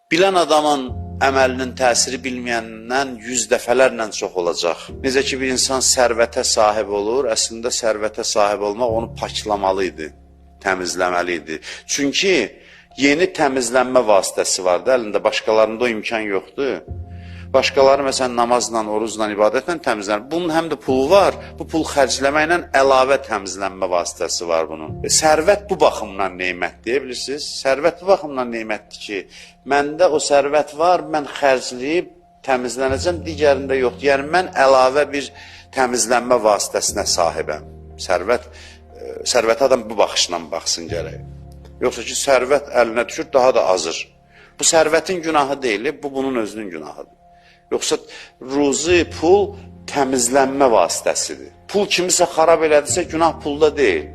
Bilən adamın əməlinin təsiri bilməyəndən 100 dəfələrlə çox olacaq. Necə ki bir insan sərvətə sahib olur, əslində sərvətə sahib olmaq onu paklamalı idi, təmizləməli idi. Çünki yeni təmizlənmə vasitəsi vardı əlində, başqalarında o imkan yoxdur. Başqaları məsələn namazla, oruzla, ibadətlə təmizlənir. Bunun həm də pulu var. Bu pul xərcləməklə əlavə təmizlənmə vasitəsi var bunun. Sərvət bu baxımdan nemətdir, bilirsiniz? Sərvət bu baxımdan nemətdir ki, məndə o sərvət var, mən xərcləyib təmizlənəcəm, digərində yoxdur. Yəni mən əlavə bir təmizlənmə vasitəsinə sahibəm. Sərvət sərvətə adam bu baxışla baxsın gərək. Yoxsa ki, sərvət əlinə düşür, daha da azır. Bu sərvətin günahı deyil, bu bunun özünün günahıdır. Yoxsa ruzi, pul təmizlənmə vasitəsidir. Pul kimisə xarab elədisə, günah pulda deyil.